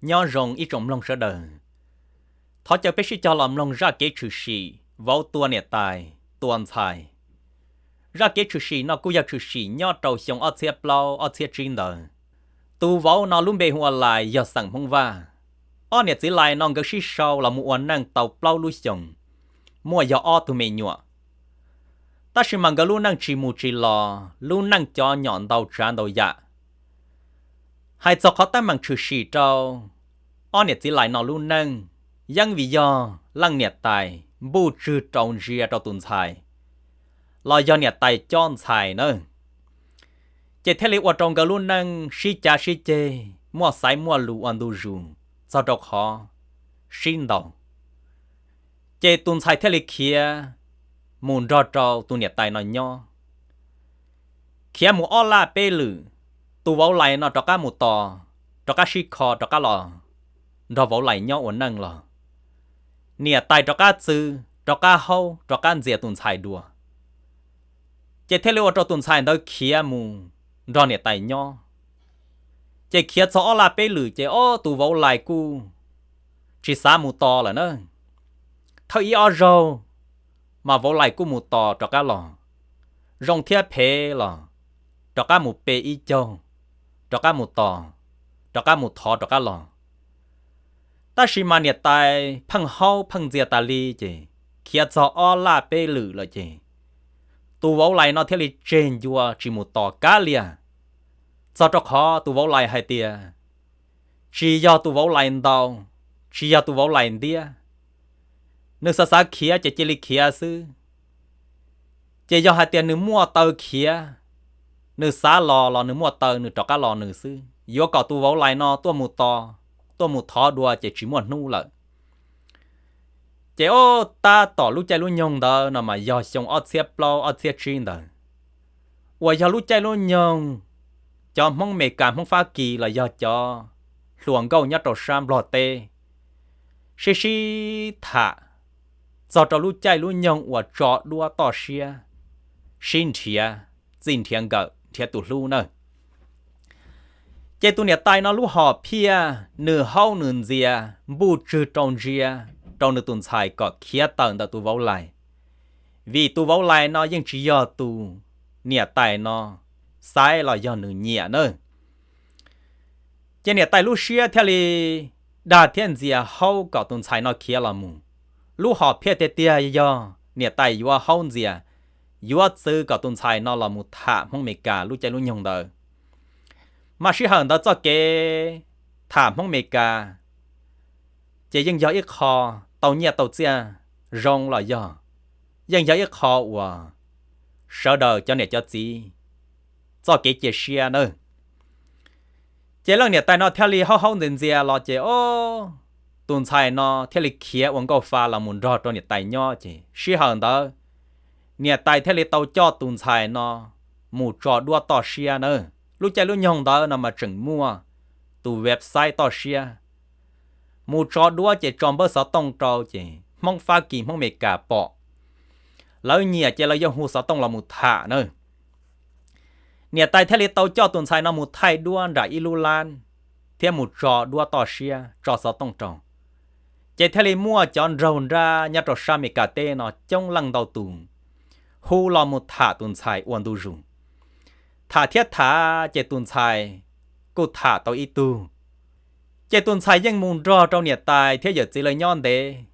Nyob zoo ib tsoom mloog sawv daws. Thov caw peb sib cog los mloog zaj kev tshwm sim vauv tua niam tais, tua ntxhais. Zaj kev tshwm sim no kuj yog tshwm sim nyob rau xyoo ob txhiab plaub ob txhiab tsib ntawd. Tus vauv no lub npe hu ua Lais, yog xeem Hmoob Vaj. Ob niam txiv Lais no nkawd sib sau los mus ua neej tau plaub lub xyoos, muaj yog ob tug me nyuam. Tab sis mas nkawd lub neej tsis mus tsis los, lub neej cov nyom ntau tsav ntau yam. Hais txog qhov teeb meem tshwm sim rau ob niam txiv Lais no lub neej, yeej vim yog leej niam tais npuj tswg rau ntsia rau tus ntxhais, los yog niam tais cob ntxhais na. Ces thiaj li ua rau nkawd lub neej sib cav sib ceg, muaj xaiv muaj lus ua ntu zus, txog rau qhov sib ntaus. Ces tus ntxhais thiaj li khiav mus nrog rau tus niam tais no nyob. Khiav mus ob laj peb lwm, tus vauv Lais no rov qab mus tos, rov qab sib kho rov qab los nrog vauv Lais nyob ua neej los, niam tais rov qab txw, rov qab haub, rov qab ntxias tus ntxhais dua. Ces thiaj li ua rau tus ntxhais ntawd khiav mus nrog niam tais nyob. Ces khiav txog ob laj peb lwm ces ob tus vauv Lais kuj tsis xav mus tos lawm na. Thawj ib ob zaug mas vauv Lais kuj mus tos rov qab los, zoo thiab phem los rov qab mus pe ib caug, rov qab mus tos, rov qab mus thov rov qab los. Tab sis mas niam tais pheej haub pheej ntxias tas li ces khiav txog ob laj peb lwm lawm ces tus vauv Lais no thiaj li tseg ncua tsis mus tos kav liam. Txog rau qhov tus vauv Lais hais tias tsis yog tus vauv Lais ntaus, tsis yog tus vauv Lais ntiab, nws xav xav khiav ces cia li khiav xwb. Ces yog hais tias nws muaj taw khiav, nws xav los los nws muaj taw nws rov qab los nws xwb, yuav kom tus vauv Lais no tuaj mus tos, tuaj mus thov dua ces tsis muaj hnub lawm. Ces tab tom lub caij lub nyoog ntawd no mas yog xyoo ob txhiab plaub ob txhiab tsib ntawd, uas yog lub caij lub nyoog cov Hmoob Mes Kas Hmoob Fab Kis los yog cov hluas nkauj nyob rau sab Nplog teb sib sib tham txog rau lub caij lub nyoog uas tso duab toj siab, sib nrhiav txij nrhiav nkawm nrhiav tus hlub na. Ces tus niam tais no lub hom phiaj nws haub nws ntxias npuj tswg rau ntsia rau nws tus ntxhais kom khiav tawm ntawm tus vauv Lais, vim tus vauv Lais no yeej tsis yog tus niam tais no xaiv los yog nws nyiam na. Ces niam tais lub siab thiaj li dag thiab ntxias haub kom tus ntxhais no khiav los mus. Lub hom phiaj tiag tiag yog niam tais yuav haub ntxias, yuav txwv kom tus ntxhais no los mus tham Hmoob Mes Kas lub caij lub nyoog ntawd. Mas sij hawm ntawd txoj kev tham Hmoob Mes Kas ces yeej yog ib qho tau nyiaj tau txiaj zoo los yog, yeej yog ib qho uas sawv daws cov niam cov txiv txoj kev cia siab na. Ces leej niam tais no thiaj li haub haub ntxias ntxias los ces o, tus ntxhais no thiaj li khiav ua nkauj fa los mus nrog rau niam tais nyob ces sij hawm ntawd niam tais thiaj li tau coj tus ntxhais no mus tso duab toj siab na. Lub caij lub nyoog ntawd no mas tseem muaj tus website toj siab, mus tso duab ces tso npawb xov tooj rau ces Hmoob Fab Kis Hmoob Mes Kas pom, lawv nyiam ces lawv yuav hu xov tooj los mus tham na. Niam tais thiaj li tau coj tus ntxhais no mus thaij duab nram ib lub lab thiab mus tso duab toj siab tso xov tooj rau. Ces thiaj li muaj cov nraug nrab nyob rau sab Mes Kas teb no coob leej ntau tus hu los mus tham tus ntxhais ua ntu zus. Tham thiab tham ces tus ntxhais kuj tham tau ib tug. Ces tus ntxhais yeej mus nrog rau niam tais thiab yawm txiv lawv nyob ntev.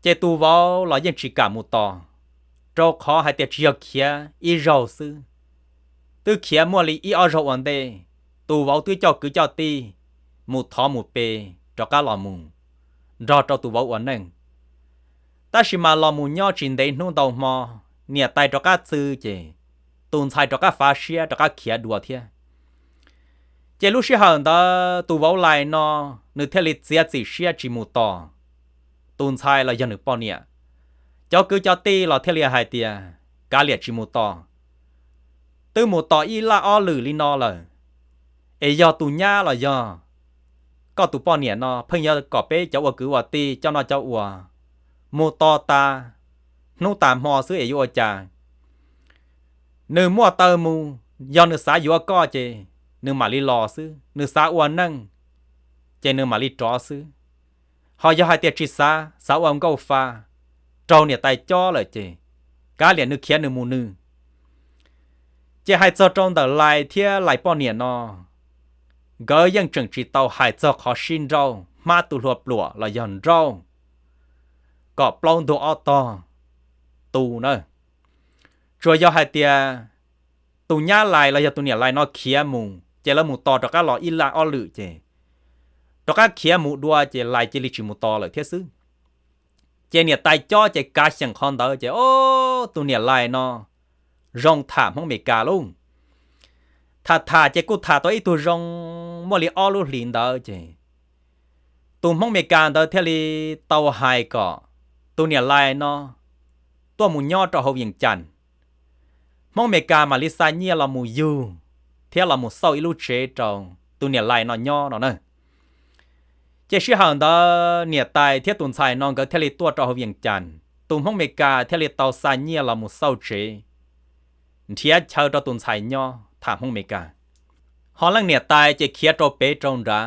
Ces tus vauv los yeej tsis kam mus tos, rau qhov hais tias tsis yog khiav ib zaug xwb, twb khiav muaj li ib ob zaug ua ntej. Tus vauv twb coj kwv coj tij mus thov mus pe rov qab los mus nrog rau tus vauv ua neej. Tab sis mas los mus nyob tsis ntev hnub ntau hmo, niam tais rov qab txw ces tus ntxhais rov qab fav siab rov qab khiav dua thiab. Ces lub sij hawm ntawd tus vauv Lais no nws thiaj li txiav txim siab tsis mus tos tus ntxhais los yog nws poj niam. Cov kwv cov tij los thiaj li hais tias kav liam tsis mus tos, twb mus tos ib laj ob lwm li no lawm, es yog tus nyab los yog koj tus poj niam no pheej yuav kom peb cov ua kwv ua tij coj noj coj ua mus tos tas hnub tas hmo xwb es yuav ua cas? Nws muaj taw mus, yog nws xav yuav koj ces nws mam li los xwb, nws xav ua neej ces nws mam li rov xwb. Ho yog hais tias tsis xav, xav ua nkauj fa raug niam tais cob lawm ces kav liam nws khiav nws mus nws. Ces hais txog rau ntawm Lais thiab Lais poj niam no, nkawd yeej tseem tsis tau hais txog qhov sib nrauj hmab tu hlua pluam los yog nrauj kom plaub ntug ob tog tu na. Tsuas yog hais tias tus nyab Lais los yog tus niam Lais no khiav mus ces lawv mus tos rov qab los ib laj ob lwm ces rov qab khiav mus dua ces Lais cia li tsis mus tos lawm thiab xwb. Ces niam tais cob ces kav xyeem qhov ntawd ces o, tus niam Lais no zoo tham Hmoob Amelikas lauj. Tham tham ces kuj tham tau ib tug zoo muaj li ob lub hlis ntawd ces tus Hmoob Amelikas ntawd thiaj li tau hais kom tus niam Lais no tuaj mus nyob rau hauv Vias Cas. Hmoob Amelikas mam li xa nyiaj los mus yug thiab los mus xauj ib lub tsev rau tus niam Lais no nyob no na. Ces sij hawm ntawd niam tais thiab tus ntxhais no nkawd thiaj li tuaj rau hauv Vias Cas, tus Hmoob Amelikas thiaj li tau xa nyiaj los mus xauj tsev, nrhiav chaw rau tus ntxhais nyob tham Hmoob Amelikas. Ho leej niam tais ces khiav rau pem rau nrad,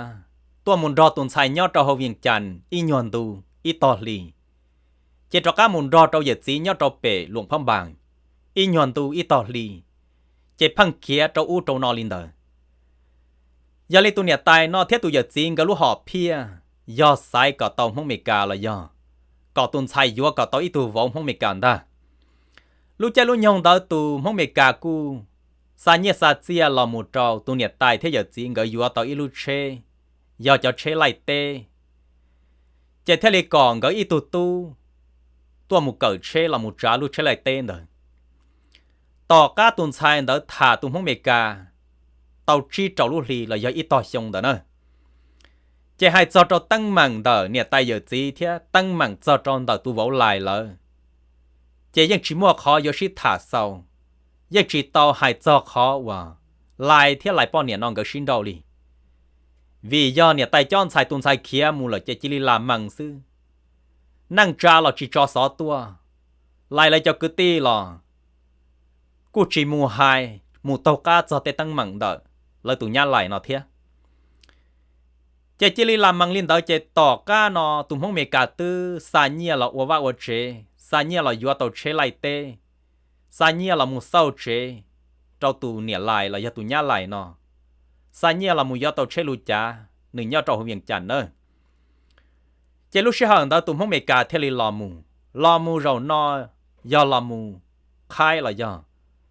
tuaj mus nrog tus ntxhais nyob rau hauv Vias Cas ib nyuag ntu ib tog hli, ces rov qab mus nrog rau yawm txiv nyob rau pem Luam Phab Npas ib nyuag ntu ib tog hli, ces pheej khiav rau ub rau no li ntawd. Yog li tus niam tais no thiab tus yawm txiv nkawd lub hom phiaj yog xaiv kom tau Hmoob Amelikas los yog kom tus ntxhais yuav kom tau ib tug vauv Hmoob Amelikas ntag. Lub caij lub nyoog ntawd tus Hmoob Amelikas kuj xa nyiaj xa txiaj los mus rau tus niam tais thiab yawm txiv nkawd yuav tau ib lub tsheb, yog cov tsheb laij teb, ces thiaj li kom nkawd ib tug tub tuaj mus kawm tsheb los mus tsav lub tsheb laij teb ntawd. Tom qab tus ntxhais ntawd tham tus Hmoob Amelikas tau tsib rau lub hli los yog ib tog xyoo ntawd na, ces hais txog rau teeb meem ntawm niam tais yawm txiv thiab teeb meem txog rau ntawm tus vauv Lais lawm, ces yeej tsis muaj qhov yuav sib tham xaus, yeej tsis tau hais txog qhov uas Lais thiab Lais poj niam no nkawd sib nrauj li. Vim yog niam tais cob ntxhais tus ntxhais khiav mus lawm ces cia li lam mees xwb. Neej tsa los tsis tso xov tuaj, Lais lawv cov kwv tij los kuj tsis mus hais mus taug qab txog tej teeb meem ntawm lawv tus nyab Lais no thiab. Ces cia li lam mees li ntawd ces tom qab no tus Hmoob Amelikas twb xa nyiaj los ua vaj ua tsev, xa nyiaj los yuav tau tsheb laij teb, xa nyiaj los mus xauj tsev rau tus niam Lais los yog tus nyab Lais no, xa nyiaj los mus yuav tau tsheb lus cav nws nyob rau hauv Vias Cas na. Ces lub sij hawm ntawd tus Hmoob Amelikas thiaj li los mus, los mus zaum no yog los mus qhaib los yog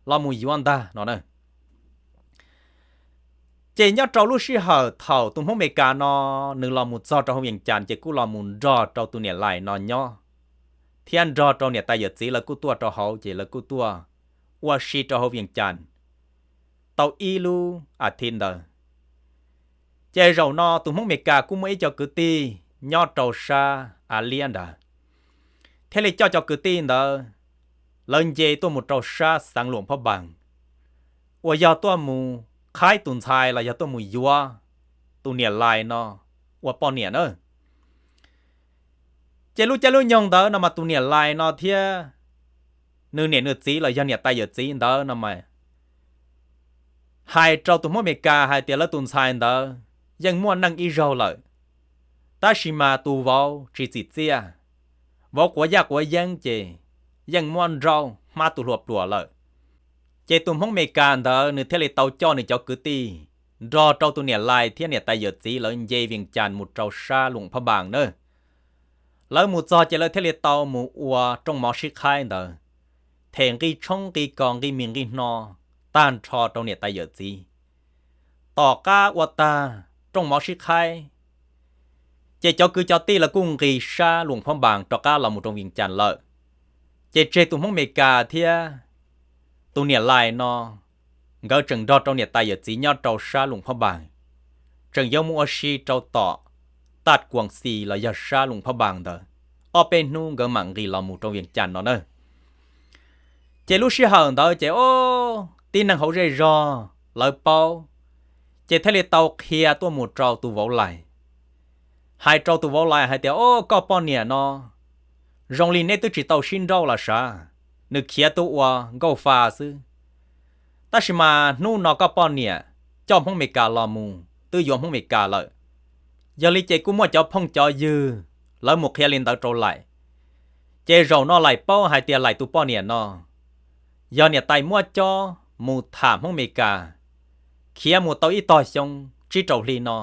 los mus yuav ntag no na. Ces nyob rau lub sij hawm thaum tus Hmoob Amelikas no nws los mus txog rau hauv Vias Cas ces kuj los mus nrog rau tus niam Lais no nyob, thiab nrog rau niam tais yawm txiv lawv kuj tuaj rau hauv ces lawv kuj tuaj ua si rau hauv Vias Cas tau ib lub as thiv ntawd. Ces zaum no tus Hmoob Amelikas kuj muaj ib co kwv tij nyob rau sab Av Liab nrad, thiaj li coj cov kwv tij ntawd lawv nce tuaj mus rau sab xeev Luam Phab Npas, uas yog tuaj mus qhaib tus ntxhais los yog tuaj mus yuav tus niam Lais no ua poj niam na. Ces lub caij lub nyoog ntawd no mas tus niam Lais no thiab nws niam nws txiv los yog niam tais yawm txiv ntawd no mas hais rau tus Hmoob Amelikas hais tias lawv tus ntxhais ntawd yeej muaj neej ib zaug lawm, tab sis mas tus vauv tsis txim txiaj, vauv quav yaj quav yeeb ces yeej muab nrauj hmab tu hlua pluas lawm. Ces tus Hmoob Amelikas ntawd nws thiaj li tau coj nws cov kwv tij nrog rau tus niam Lais thiab niam tais yawm txiv lawv nce Vias Cas mus rau sab Luam Phab Npas na. Lawv mus txog ces lawv thiaj li tau mus ua rooj mov sib qhaib ntawd, them nqi tshoob nqi kos nqi mis nqi hno tag nrho rau niam tais yawm txiv. Tom qab ua tag rooj mov sib qhaib, ces cov kwv cov tij lawv kuj nqis sab Luam Phab Npas rov qab los mus rau Vias Cas lawm. Ces tseg tus Hmoob Amelikas thiab tus niam Lais no, nkawd tseem nrog rau niam tais yawm txiv nyob rau sab Luam Phab Npas, tseem yuav mus ua si rau tom Taj Kuam Xis los yog sab Luam Phab Npas ntawd, ob peb hnub nkawd mam nqis los mus rau Vias Cas no na. Ces lub sij hawm ntawd ces o, tib neeg hauv zej zog lawv paub, ces thiaj li tau qhia tuaj mus rau tus vauv Lais, hais rau tus vauv Lais hais tias, o, koj poj niam no zoo li neb twb tsis tau sib nrauj los sav, nws khiav tuaj ua nkauj fa xwb. Tab sis mas hnub no koj poj niam coj Hmoob Amelikas los mus twb yuav Hmoob Amelikas lawm, Yog li ces kuj muaj cov phooj cov ywg lawv mus qhia li ntawd rau Laim. Ces zaum no Laim paub hais tias Laim tus poj niam no yog niam tais muab cob mus tham Hmoob Amelikas, khiav mus tau ib tog xyoo tsib rau hli no,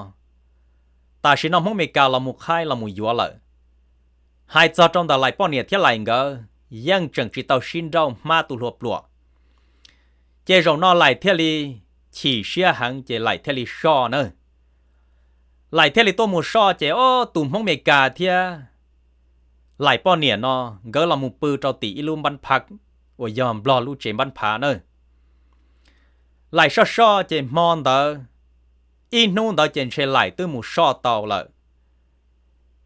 tam sim no Hmoob Amelikas los mus qhaib los mus yuav lawm. Hais txog rau ntawm Laim poj niam thiab Laim nkawd yeej tseem tsis tau sib nrauj hmab tu hlua pluam. Ces zaum no Laim thiaj li chim siab heev ces Laim thiaj li soj na. Laim thiaj li tuaj mus soj ces ob tus Hmoob Amelikas thiab Laim poj niam no nkawd los mus pw rau tim ib lub npab phav uas yog Nplog lub tsev npab phav na. Laim soj soj ces hmo ntawd, ib hnub ntawd ces ntshe Laim twb mus soj tau lawm.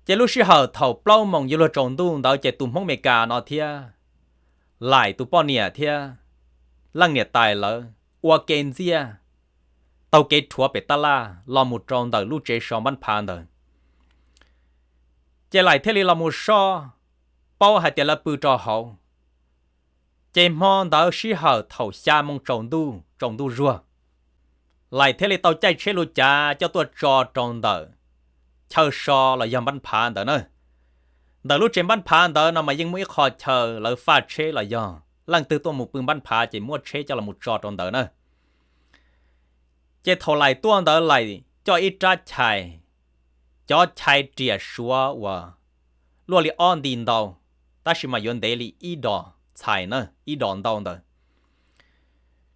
Ces lub sij hawm thaum plaub moos yuav luag tsaus ntuj ntawd ces tus Hmoob Amelikas no thiab Laim tus poj niam thiab leej niam tais lawv ua ke ntxiaj taug kev rhuav pem tab laj los mus rau ntawm lub tsev so npab phav ntawd. Ces Laim thiaj li los mus soj, paub hais tias lawv pw rau hauv. Ces hmo ntawd sij hawm thaum xya moo tsaus ntuj, tsaus ntuj zuag, Laim thiaj li tau caij tsheb lub cav coj tuaj tso rau ntawm chaw so los yog npab phav ntawd na. Ntawm lub tsev npab phav ntawd no mas yeej muaj ib qho chaw lawv faj tsheb los yog leej twg tuaj mus pw npab phav ces muab tsheb coj los mus tso rau ntawd na. Ces thaum Laim tuaj ntawd Laim coj ib rab chais, cov chais riam suav uas luaj li ob nti ntau, tab sis mas yuav ntev li ib dos txhais na, ib dos ntau ntawd.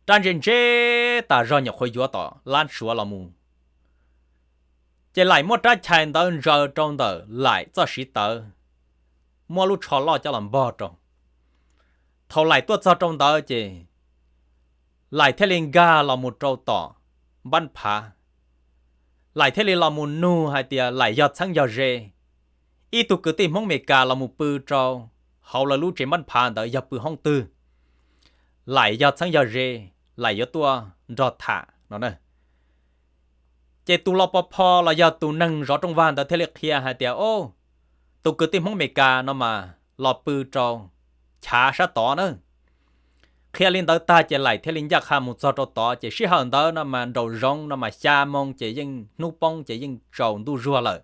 Rab ntse ntse tas zog nyuam qhuav yuav tom lab suav los mus. Ces Laim muab rab chais ntawd ntsaws rau ntawm Laim txoj siv tawv, muab lub tsho loj coj los npog rau. Thaum Laim tuaj txog rau ntawd ces Laim thiaj li nkag los mus rau tom npab phav. Laim thiaj li los mus nug hais tias Laim yog txheeb yog ze, ib tug kwv tij Hmoob Amelikas los mus pw rau hauv lawv lub tsev npab phav ntawd yog pw hoob twg, Laim yog txheeb yog ze, Laim yuav tuaj nrog tham no na. Ces tus los pov pho los yog tus neeg zov rooj vag ntawd thiaj li qhia hais tias, o, tus kwv tij Hmoob Amelikas no mas los pw rau chav sab tod na. Qhia li ntawd tag ces Laim thiaj li ncaj qha mus txog rau tod, ces sij hawm ntawd no mas nraum zoov no mas xya moo ces yeej hnub poob ces yeej tsaus ntuj zuag lawm.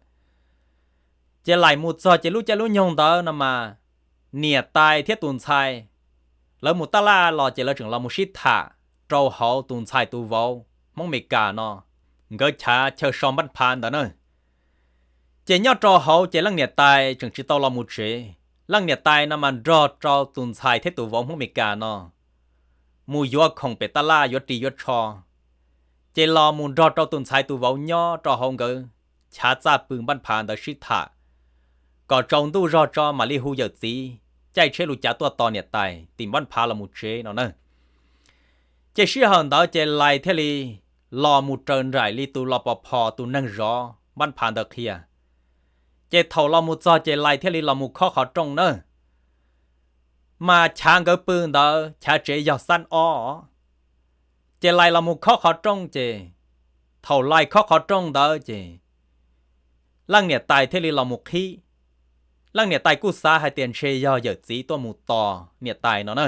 Ces Laim mus txog ces lub caij lub nyoog ntawd no mas niam tais thiab tus ntxhais lawv mus tab laj los ces lawv tseem los mus sib tham rau hauv tus ntxhais tus vauv Hmoob Amelikas no nkawd chav chaw so npab phav ntawd na. Ces nyob rau hauv ces leej niam tais tseem tsis tau los mus tsev. Leej niam tais no mas nrog rau tus ntxhais thiab tus vauv Hmoob Amelikas no mus yuav khoom pem tab laj yuav ris yuav tsho, ces los mus nrog rau tus ntxhais tus vauv nyob rau hauv nkawd chav txaj pw npab phav ntawd sib tham, kom tsaus ntuj zog tso mam li hu yawm txiv caij tsheb lus cav tuaj tos niam tais tim npab phav los mus tsev no na. Ces sij hawm ntawd ces Laim thiaj li los mus raws nraim li tus los pov pho tus neeg zov npab phav ntawd qhia. Ces thaum los mus txog ces Laim thiaj li los mus khob qhov rooj na. Mas chav nkawd pw ntawd chav tsev yog xab ob. Ces Laim los mus khob qhov rooj ces thaum Laim khob qhov rooj ntawd ces leej niam tais thiaj li los mus qhib. Leej niam tais kuj xav hais tias ntshe yog yawm txiv tuaj mus tos niam tais no na.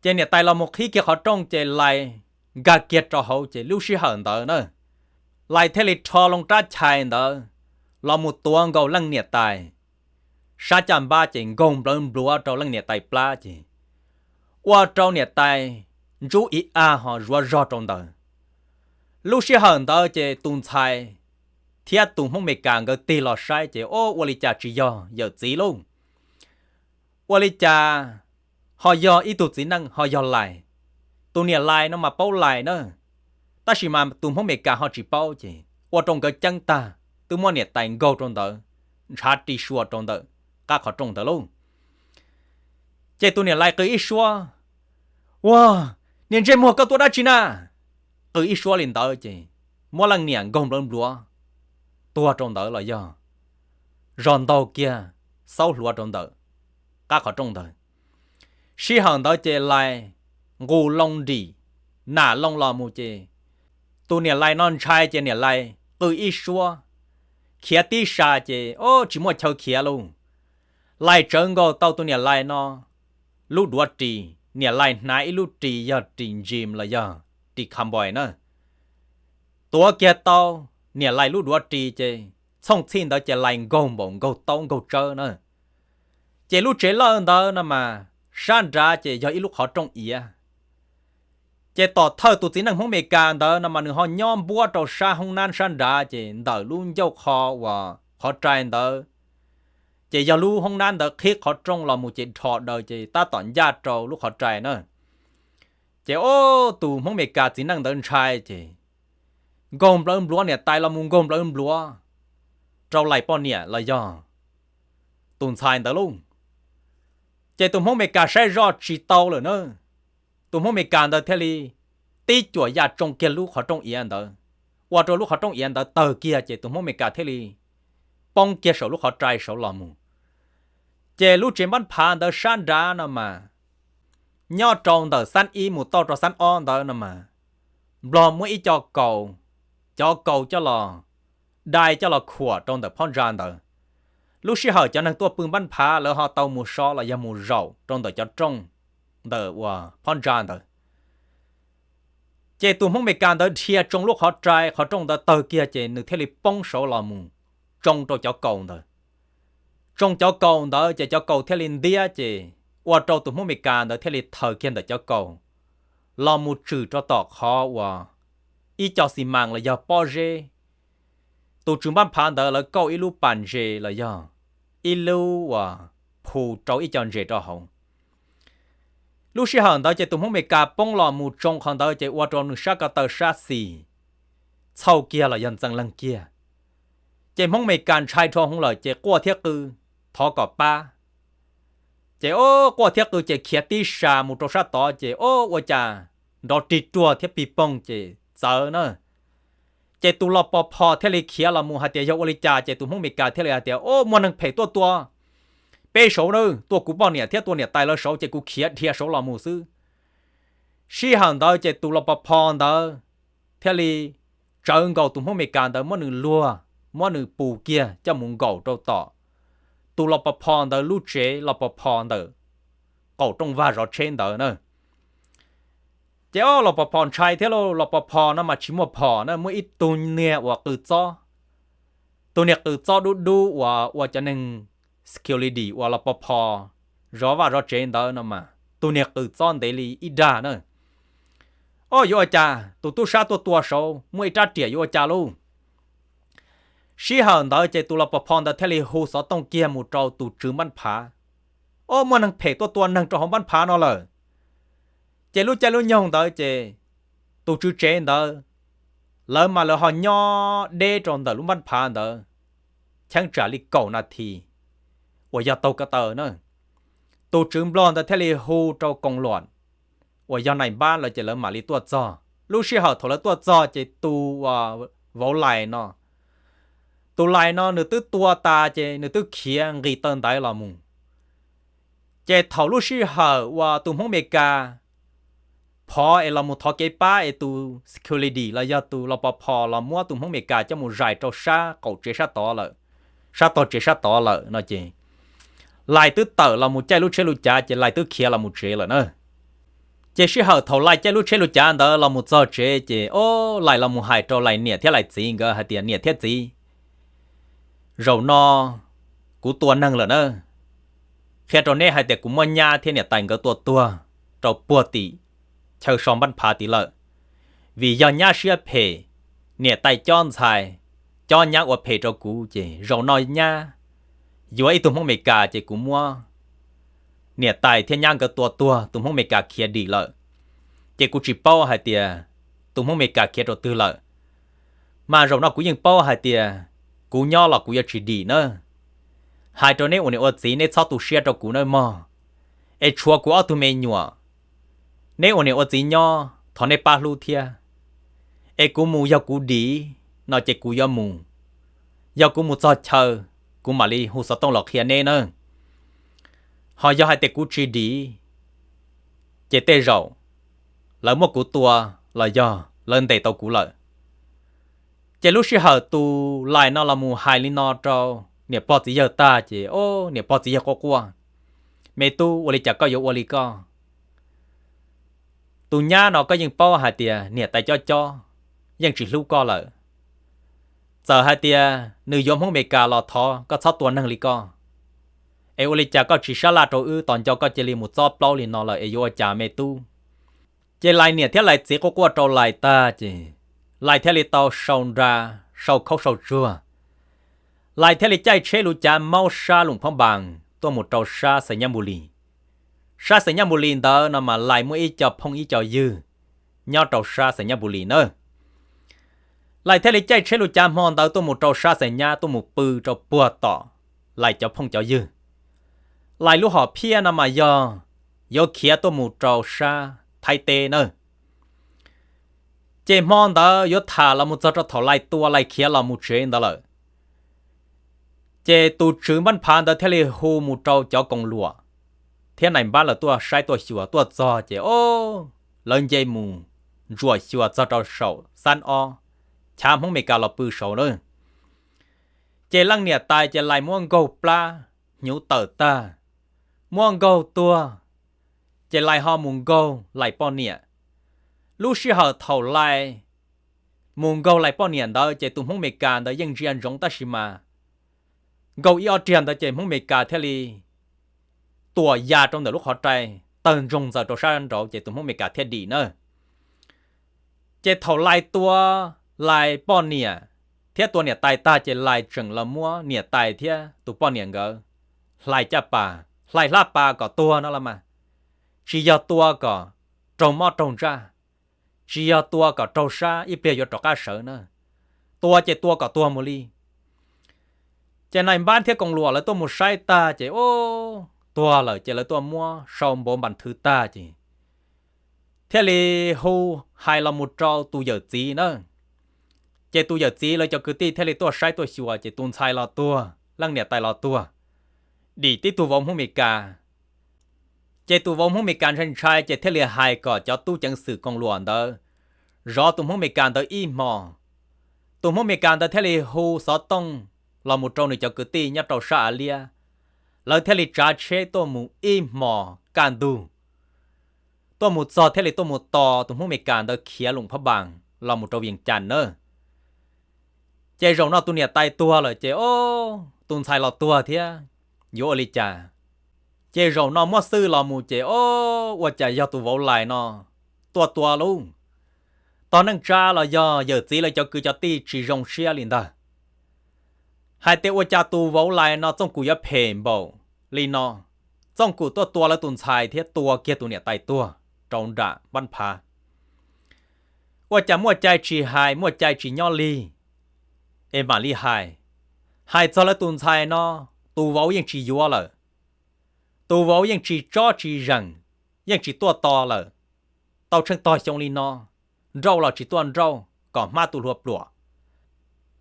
Ces niam tais los mus qhib kiag qhov rooj ces Laim nkag kiag rau hauv ces lub sij hawm ntawd na, Laim thiaj li rho loo rab chais ntawd los mus tuav nkaus leej niam tais sab caj npab ces nkaug nplawv npluav rau leej niam tais plab ces ua rau niam tais ntsub ib a ho zuav zog rau ntawd. Lub sij hawm ntawd ces tus ntxhais thiab tus Hmoob Meskas nkawd tig los saib ces, o, ua li cas tsis yog yawm txiv lauj? Ua li cas ho yog ib tug txiv neej ho yog Laim? Tus niam Laim no mas paub Laim na, tab sis mas tus Hmoob Meskas ho tsis paub ces ua rau nkawd ceeb tag, twb muab niam tais nkaug rau ntawd, ntshav ri sua rau ntawm qab qhov rooj ntawd lauj. Ces tus niam Laim qw ib suab, ua, niag ntsej muag koj tuaj dab tsi na? Qw ib suab li ntawd ces muab leej niam nkaug nplawv npluav tuag rau ntawd los yog zog ntaug kiag xaub hluav rau ntawm qab qhov rooj ntawd. Sij hawm ntawd ces Laim nqus loo nrim, nam loo los mus ces tus niam Laim no ntshai ces niam Laim qw ib suab, khiav tib sa ces, o, tsis muaj chaw khiav lauj. Laim tsawv nkaus tau tus niam Laim no lub duav ris, niam Laim hnav ib lub ris yog ris ntsim los yog ris khambois na, tuav kiag tau niam lais lub duav ris ces txhooj txhij ntawd ces lais nkaug npaum nkaug taub nkaug tsawb na. Ces lub tsev lawj ntawd no mas sab nrad ces yog ib lub qhov rooj iav. Ces tom thawj tus txiv neej Hmoob Amelikas ntawd no mas nws ho nyob npuab rau sab hoob nab sab nrad ces ntawm lub ncauj qho uas qhov rai ntawd ces yog lub hoob nab ntawd qhib qhov rooj los mus ces dhos daws ces tab tom ncaj rau lub qhov rai na. Ces ob tus Hmoob Amelikas txiv neej ntawd ntshai ces nkaug nplawv npluav niam tais los mus nkaug nplawv npluav rau lais poj niam los yog tus ntxhais ntawd lauj. Ces tus Hmoob Amelikas saib zoj tsis tau lawm na, tus Hmoob Amelikas ntawd thiaj li tib cuam ya tsoo kiag lub qhov rooj iav ntawd, ua rau lub qhov rooj iav ntawd tawg kiag ces tus Hmoob Amelikas thiaj li poob kiag saum lub qhov rai saud los mus. Ces lub tsev npab phav ntawd sab nrad no mas nyob rau ntawm xab ib mus txog rau xab ob ntawd no mas Nplog muab ib co kaus, cov kaus coj los dai coj los khuam rau ntawm phab ntsa ntawd. Lub sij hawm cov neeg tuaj pw npab phav lawv ho tau mus so los yog mus zaum rau ntawm cov rooj ntawm uas phab ntsa ntawd. Ces tus Hmoob Amelikas ntawd dhia tsoo lub qhov rai qhov rooj ntawd tawg kiag ces nws thiaj li poob saud los mus tsoo rau cov kaus ntawd. Tsoo cov kaus ntawd ces cov kaus thiaj li ntiab ces ua rau tus Hmoob Amelikas ntawd thiaj li thaws kiag ntawm cov kaus los mus tswm rau tom qhov uas ib co xi mas los yog pob zeb. Tus tswv npab phav ntawd lawv kauj ib lub pas ntses los yog ib lub uas phu rau ib co ntses rau hauv. Lub sij hawm ntawd ces tus Hmoob Amelikas poob los mus tsoo qhov ntawd ces ua rau nws sab ko taw sab xis txhauj kiag los yog ntxeev leeg kiag. Ces Hmoob Amelikas ntshai dhau hwv lawm ces quaj thiab qw thov kom pab. Ces o, quaj thiab qw ces khiav tib sas mus rau sab tod ces o, ua cas nrov rig ruag thiab pig poog ces txawv na. Ces tus los pov phom thiaj li khiav los mus hais tias yog ua li cas ces tus Hmoob Amelikas thiaj li hais tias o, muaj neeg phem tuaj tua peb saud na, tua kuv poj niam thiab tua niam tais lawv saud ces kuv khiav dhia saud los mus xwb. Sij hawm ntawd ces tus los pov phom ntawd thiaj li tsawv nkaus tus Hmoob Amelikas ntawd muab nws luag, muab nws pus kiag coj mus nkaum rau tom tus los pov phom ntawd lub tsev los pov phom ntawm qaum rooj vag zov tsheb ntawd na. Ces o, los pov phom ntshai thiab lauj, los pov phom no mas tsis muaj phom na, muaj ib tug niag uas qws txob, tus niag qws txob dub dub uas ua cov neeg security uas los pov phom zov vaj zov tsev ntawd no mas tus niag qws txob ntev li ib dag na. O, yuav ua cas tus tub sab tuaj tua saud muaj ib rab riam yuav ua cas lauj? Sij hawm ntawd ces tus los pov phom ntawd thiaj li hu xov tooj kiag mus rau tus tswv npab phav. O, muaj neeg phem tuaj tua neeg rau hauv npab phav no lawm. Ces lub caij lub nyoog ntawd ces tus tswv tsev ntawd lawv mas lawv ho nyob deb rau ntawm lub npab phav ntawd cheeb tsam li kaum nas this uas yog taug ko taw na. Tus tswv nplog ntawd thiaj li hu rau koos luam uas yog nais npab lawv ces lawv mam li tuaj txog. Lub sij hawm thaum lawv tuaj txog ces tus uas vauv lais no, tus lais no nws twb tua tas ces nws twb khiav nqis taw ntaiv los mus. Ces thaum lub sij hawm uas tus Hmoob Amelikas phov es los mus thov kev pab es tus security los yog tus los pov phom los muab tus Hmoob Amelikas coj mus zais rau sab qaum tsev sab tod lawm, sab tog tsev sab tod lawm no ces lais twb tawm los mus caij lub tsheb lub cav ces lais twb khiav los mus tsev lawm na. Ces sij hawm thaum lais caij lub tsheb lub cav ntawd los mus txog tsev ces o, lais los mus hais rau lais niam thiab lais txiv nkawd hais tias niam thiab txiv, zaum no kuv tua neeg lawm na. Qhia rau neb hais tias kuv muab nyab thiab niam tais nkawd tua tuag rau puag tim chaw so npab phav tid lawm. Vim yog nyab siab phem, niam tais cob ntxhais, cob nyab ua phem rau kuv ces zaum no nyab yuav ib tug Hmoob Amelikas ces kuv muab niam tais thiab nyab nkawd tua tuag, tus Hmoob Amelikas khiav dim lawm. Ces kuv tsis paub hais tias tus Hmoob Amelikas khiav rau twg lawm. Mas zaum no kuv yeej paub hais tias kuv nyob los kuv yuav tsis dim na. Hais rau neb ua niam ua txiv neb txhob tu siab rau kuv nawb mog. Es tshuav kuv ob tug me nyuam, neb ua niam ua txiv nyob thov neb pab hlub thiab. Es kuv mus yog kuv dim no ces kuv yuav mus. Yog kuv mus txog chaw, kuv mam li hu xov tooj los qhia neb na. Ho yog hais tias kuv tsis dim, ces tej zaum lawv muab kuv tua los yog lawv ntes tau kuv lawm. Ces lub sij hawm tus lais no los mus hais li no rau niam pog txiv yawg tag ces o, niam pog txiv yawg quaj quaj, me tub ua li cas koj yuav ua li koj? Tus nyab no koj yeej paub hais tias niam tais cob cob, yeej tsis hlub koj lawm. Txawm hais tias nws yuav Hmoob Amelikas los thov koj txhob tua neeg li koj, es ua li cas koj tsis sab laj rau wb, tos nco koj cia li mus txob plaub li no lawm es yuav ua cas me tub? Ces Lais niam thiab Lais txiv quaj quaj rau Lais tag ces Lais thiaj li tau sau nra, sau khaub sau tsuag. Lais thiaj li caij tsheb lub cav maub sab Loos Phob Npas tuaj mus rau sab Xais Nyab Npus Lis. Sab Xais Nyab Npus Lis ntawd no mas Lais muaj ib co phooj ib co ywg nyob rau sab Xais Nyab Npus Lis na. Lais thiaj li caij tsheb lub cav hmo ntawd tuaj mus rau sab Xais Nyab tuaj mus pw rau puag tom Lais cov phooj cov ywg. Lais lub hom phiaj no mas yog yuav khiav tuaj mus rau sab Thaib teb na. Ces hmo ntawd yuav tham los mus txog rau thaum Lais tua Lais khiav los mus tsev ntawd lawm. Ces tus tswv Npab Phav ntawd thiaj li hu mus rau cov koom luam thiab nais npab lawv tuaj saib tuaj xyuas tuaj txog ces o, lawv nce mus ntsuam xyuas txog rau saum Xab Ob, chav Hmoob Amelikas los pw saud na. Ces leej niam tais ces Lais muab nkaug plab hnyuv tawm tag, muab nkaug tuag, ces Lais ho mus nkaug Lais poj niam. Lub sij hawm thaum Lais mus nkaug Lais poj niam ntawd ces tus Hmoob Amelikas ntawd yeej ntsia ntsoov tab sis mas nkaug ib ob riag ntawd ces Hmoob Amelikas thiaj li tuam ya rau ntawm lub qhov rai, tawg ntsoog ntxaws rau sab nraud ces tus Hmoob Amelikas thiaj dim na. Ces thaum Lais tua Lais poj niam thiab tua niam tais tag ces Lais tseem los muab niam tais thiab tus poj niam nkawd hlais caj pas, hlais hlab pas kom tuag no los mas, tsis yog tua kom raug mob raug ntsaj, tsis yog tua kom raug sab ib pliag yuav rov qab sawv na, tua ces tua kom tuag mus li. Ces nais npab thiab koom luam lawv tuaj mus saib tag ces o, tuag lawm ces lawv tuaj muab sau npauv npas thwv tag ces thiaj li hu hais los mus rau tus yawm txiv na. Ces tus yawm txiv lawv cov kwv tij thiaj li tuaj saib tuaj xyuas ces tus ntxhais los tuag, leej niam tais los tuag, dim tib tug vauv Hmoob Amelikas. Ces tus vauv Hmoob Amelikas ntshai ntshai ces thiaj li hais kom cov tub ceev xwm koom luam ntawd zov tus Hmoob Amelikas ntawd ib hmos. Tus Hmoob Amelikas ntawd thiaj li hu xov tooj los mus rau nws cov kwv tij nyob rau sab Av Liab, lawv thiaj li tsav tsheb tuaj mus ib hmos kaj ntug, tuaj mus txog thiaj li tuaj mus tos tus Hmoob Amelikas ntawd khiav Loos Phob Npas los mus rau Vias Cas na. Ces zaum no tus niam tais tuag lawm ces o, tus ntxhais los tuag thiab, yuav ua li cas? Ces zaum no muab xwb los mus ces o, ua cas yog tus vauv Lais no tuaj tua lauj? Tog neej tsa los yog yawm txiv lawv cov kwv cov tij tsis zoo siab li ntag, hais tias ua cas tus vauv Lais no txooj kum yuav phem npaum li no, txooj kum tuaj tua lawv tus ntxhais thiab tua kiag tus niam tais tuag rau nram Npab Phav. Ua cas muaj cai tsis hais, muaj cai tsis nyob lig, es mam li hais. Hais txog lawv tus ntxhais no, tus vauv yeej tsis yuav lawm, tus vauv yeej tsis tsob tsis zeem, yeej tsis tuaj tos lawm. Tau tsheej tog xyoo li no, nrauj los tsis tuaj nrauj kom hmab tu hlua pluam.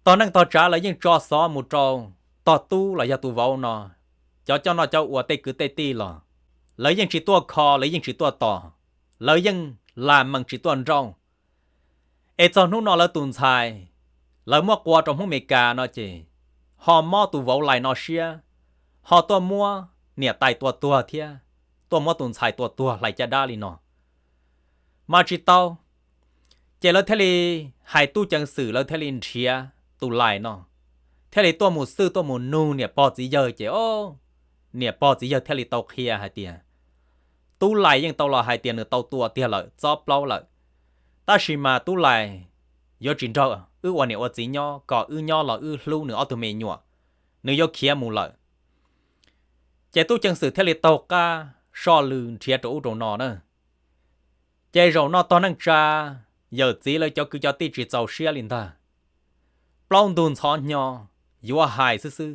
Tog neej tog tsav lawv yeej tso xov mus rau tog tub los yog tus vauv no, cov coj noj coj ua tej kwv tej tij los, lawv yeej tsis tuaj kho, lawv yeej tsis tuaj tos, lawv yeej lam mees tsis tuaj nrauj. Es txog hnub no lawv tus ntxhais, lawv muab qua rau Hmoob Amelikas no ces ho mob tus vauv Lais no siab, ho tuaj muab niam tais tua tuag thiab tuaj muab tus ntxhais tua tuag hlais caj dab li no mas tsis tau. Ces lawv thiaj li hais tub ceev xwm, lawv thiaj li nrhiav tus Lais no, thiaj li tuaj mus xwb tuaj mus nug niam pog txiv yawg ces o, niam pog txiv yawg thiaj li tau qhia hais tias tub Lais yeej tau los hais tias nws tau tua tiag lawm, txob plaub lawm, tab sis mas tub Lais yuav tsis nrog wb ua niam ua txiv nyob, kom wb nyob los wb hlub nws ob tug me nyuam, nws yuav khiav mus lawm. Ces tub ceev xwm thiaj li taug qab soj lw nrhiav rau ub rau no na. Ces zaum no tog neej tsa, yawm txiv lawv cov kwv cov tij tsis txaus siab li ntag, plaub ntug ntxhov hnyo yuav hais xwb xwb.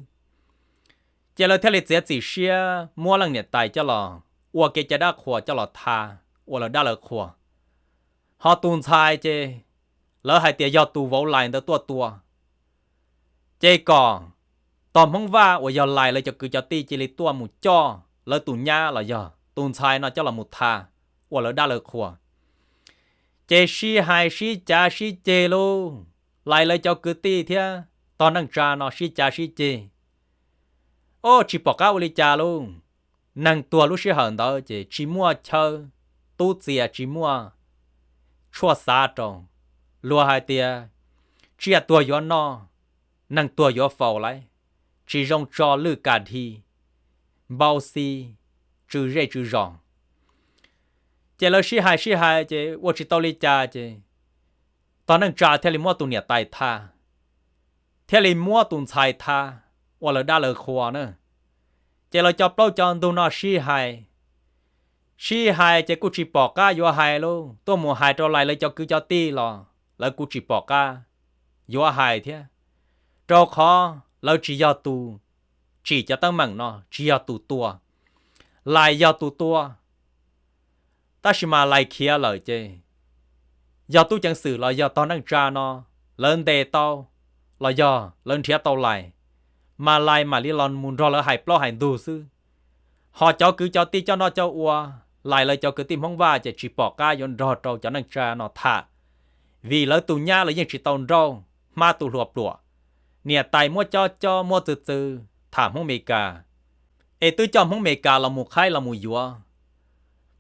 Ces lawv thiaj li txiav txim siab muab leej niam tais coj los ua kev cai dab qhuas coj los tha, ua lawv dab lawv qhuas. Ho tus ntxhais ces lawv hais tias yog tus vauv Lais ntawd tuaj tua, ces kom tog Hmoob Vaj uas yog Lais lawv cov kwv cov tij cia li tuaj mus coj lawv tus nyab los yog tus ntxhais no coj los mus tha, ua lawv dab lawv qhuas. Ces sib hais sib cav sib ceg lauj, Lais lawv cov kwv tij thiab tog neej tsa no sib cav sib ceg. O, tsis pom qab ua li cas lauj. Neeg tuag lub sij hawm ntawd ces tsis muaj chaw tub txias, tsis muaj tshuaj xav rau. Luag hais tias tsiaj tuag yuav noj, neeg tuag yuav faus lauj, tsis zoo tso lwj kas dhi, npau xi, tsw zej tsw zos. Ces lawv sib hais sib hais ces ua tsis tau li cas ces tog neej tsa thiaj li muab tus niam tais tha, thiaj li muab tus ntxhais tha ua lawv dab lawv qhua na. Ces lawv cov plaub cov ntug no sib hais, sib hais ces kuj tsis pom qab yuav hais lauj, tuaj mus hais rau lais lawv cov kwv cov tij los lawv kuj tsis pom qab yuav hais thiab, rau qhov lawv tsis yog tus tsim cov teeb meem no, tsis yog tus tua, lais yog tus tua. Tab sis mas lais khiav lawm ces yog tub ceev xwm los yog tog neej tsa no lawv ntes tau los yog lawv nrhiav tau lais, mas lais mam li los mus nrog lawv hais plaub hais ntug xwb. Ho cov kwv cov tij coj noj coj ua, lais lawv cov kwv tij Hmoob Vaj ces tsis pom qab yuav nrog rau cov neej tsa no tham, vim lawv tus nyab lawv yeej tsis tau nrauj, hmab tu hlua pluam, niam tais muab cob cob muab txwv txwv tham Hmoob Meskas, es twb coj Hmoob Meskas los mus qhaib los mus yuav,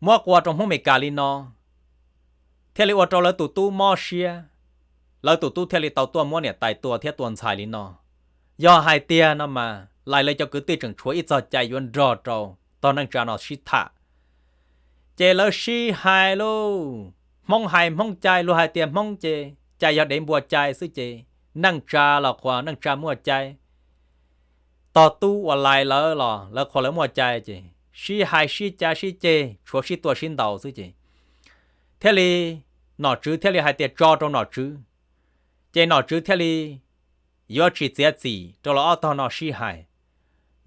muab qua rau Hmoob Meskas li no, thiaj li ua rau lawv tus tub mob siab, lawv tus tub thiaj li tau tuaj muab niam tais tua thiab tua ntxhais li no. Yog hais tiag no mas lais lawv cov kwv tij tseem tshuav ib txog cai yuav nrog rau tog neej tsa no sib tham. Ces lawv sib hais lauj, Hmoob hais Hmoob cai, luag hais tias Hmoob ces cai yog dev npua cai xwb ces neej tsa los qhuas neej tsa muaj cai, tog tub uas lais lawv los lawv qhuas lawv muaj cai ces sib hais sib cav sib ceg tshuav sib tua sib ntaus xwb ces thiaj li nom tswv thiaj li hais tias tso rau nom tswv. Ces nom tswv thiaj li yuav tsis txiav txim rau lawv ob tog no sib hais,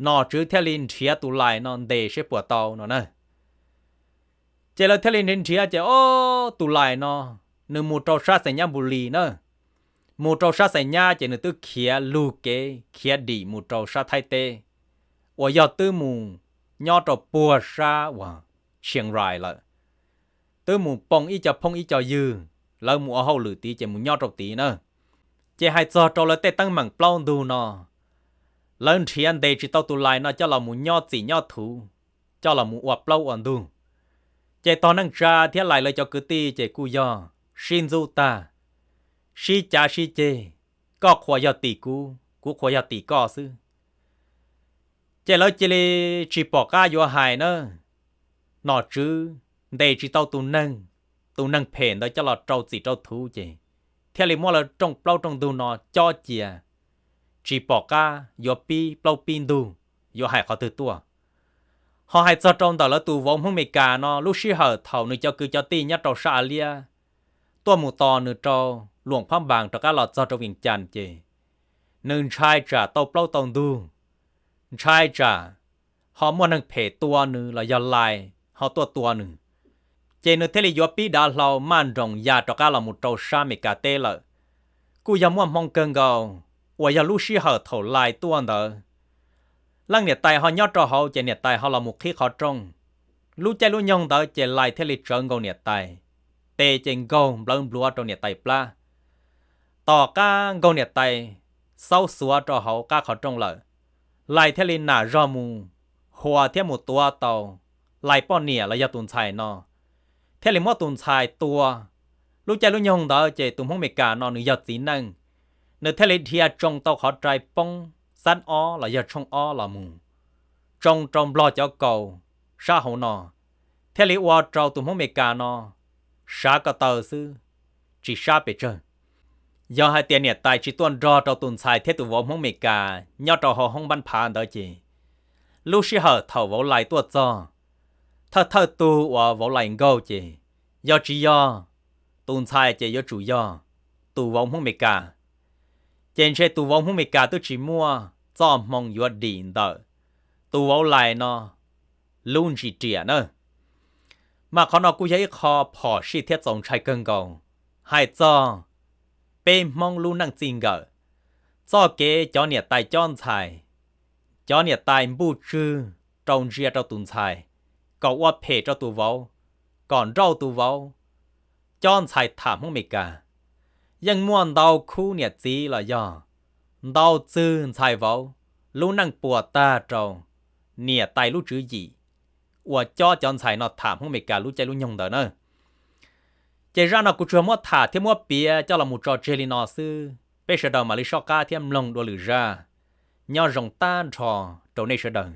nom tswv thiaj li nrhiav tus lais no ntes seb puas tau no na. Ces lawv thiaj li nrhiav nrhiav ces ob tus lais no nws mus rau sab Xais Nyab Npus Lis na. Mus rau sab Xais Nyab ces nws twb khiav lug kev khiav dim mus rau sab Thaib teb, uas yog twb mus nyob rau puag sab uas Tshias Rais lawm, twb mus poo ib co phooj ib co ywg, lawv mus ua hauj lwm tid ces mus nyob rau tid na. Ces hais txog rau lawv tej teeb meem plaub ntug no, lawv nrhiav ntes tsis tau tus lais no coj los mus nyob txim nyob thuv, coj los mus ua plaub ua ntug. Ces tog neej tsa thiab lais lawv cov kwv tij ces kuj yog sib ntxub tag, sib cav sib ceg, koj qhuas yog tim kuv, kuv qhuas yog tim koj xwb. Ces lawv cia li tsis pom qab yuav hais na, nom tswv ntes tsis tau tus neeg, tus neeg phem ntawd coj los rau txim rau thuv ces thiaj li muab lawv rooj plaub rooj ntug no cob cia, tsis pom qab yuav pib plaub pib ntug, yuav hais qhov twg tuaj. Ho hais txog rau ntawm lawv tus vauv Hmoob Meskas no, lub sij hawm thaum nws cov kwv cov tij nyob rau sab Av Liab tuaj mus tos nws rau Luam Phab Npas rov qab los txog rau Vias Cas ces nws ntshai tsam tau plaub tau ntug, ntshai tsam ho muaj neeg phem tua nws los yog lais ho tuaj tua nws, ces nws thiaj li yuav pib dav hlau maj nroos ya rov qab los mus rau sab Amelikas teb lawm. Kuj yog muaj hmoo kawg nkaus uas yog lub sij hawm thaum lais tuaj ntawd, leej niam tais ho nyob rau hauv ces niam tais ho los mus qhib qhov rooj. Lub caij lub nyoog ntawd ces lais thiaj li tsawv nkaus niam tais, tes ces nkaug nplawv npluav rau niam tais plab. Tom qab nkaug niam tais xaub xuav rau hauv qab qhov rooj lawm, lais thiaj li nam zog mus hua thiab mus tuav tau lais poj niam los yog tus ntxhais no, thiaj li muab tus ntxhais tua. Lub caij lub nyoog ntawd ces tus Hmoob Amelikas no nws yog txiv neej, nws thiaj li dhia tsoo tau qhov rai poob xab ob los yog tshooj ob los mus tsoo rau Nplog cov kaus sab hauv no, thiaj li ua rau tus Hmoob Amelikas no sab ko taw xwb, tsis sab pes tsawg. Yog hais tias niam tais tsis tuaj nrog rau tus ntxhais thiab tus vauv Hmoob Amelikas nyob rau hauv hoob npab phav ntawd ces lub sij hawm thaum vauv lais tuaj txog, thawj thawj tug uas vauv lais nkaug ces yog tsis yog tus ntxhais ces yuav tsum yog tus vauv Hmoob Amelikas. Ces ntshe tus vauv Hmoob Amelikas twb tsis muaj txoj hmoo yuav dim ntawm tus vauv lais no lub ntsis riam na. Mas qhov no kuj yog ib qho phom sij thiab txaus ntshai kawg nkaus hais txog peb Hmoob lub neej txij nkawm, txoj kev cov niam tais cob ntxhais, cov niam tais npuj tswg rau ntsia rau tus ntxhais, kom ua phem rau tus vauv, kom nrauj tus vauv, cob ntxhais tham Hmoob Amelikas. Yeej muaj ntau khub niam txiv los yog ntau txwg ntxhais vauv lub neej puas tag rau niam tais lub tswv yim uas cob cov ntxhais no tham Hmoob Amelikas lub caij lub nyoog ntawd na. Ces zaj no kuv tsuas muab tham thiab muab piav coj los mus tso tseg li no xwb. Peb sawv daws mam li soj qab thiab mloog dua lwm zaj. Nyob zoo tag nrho rau nej sawv daws.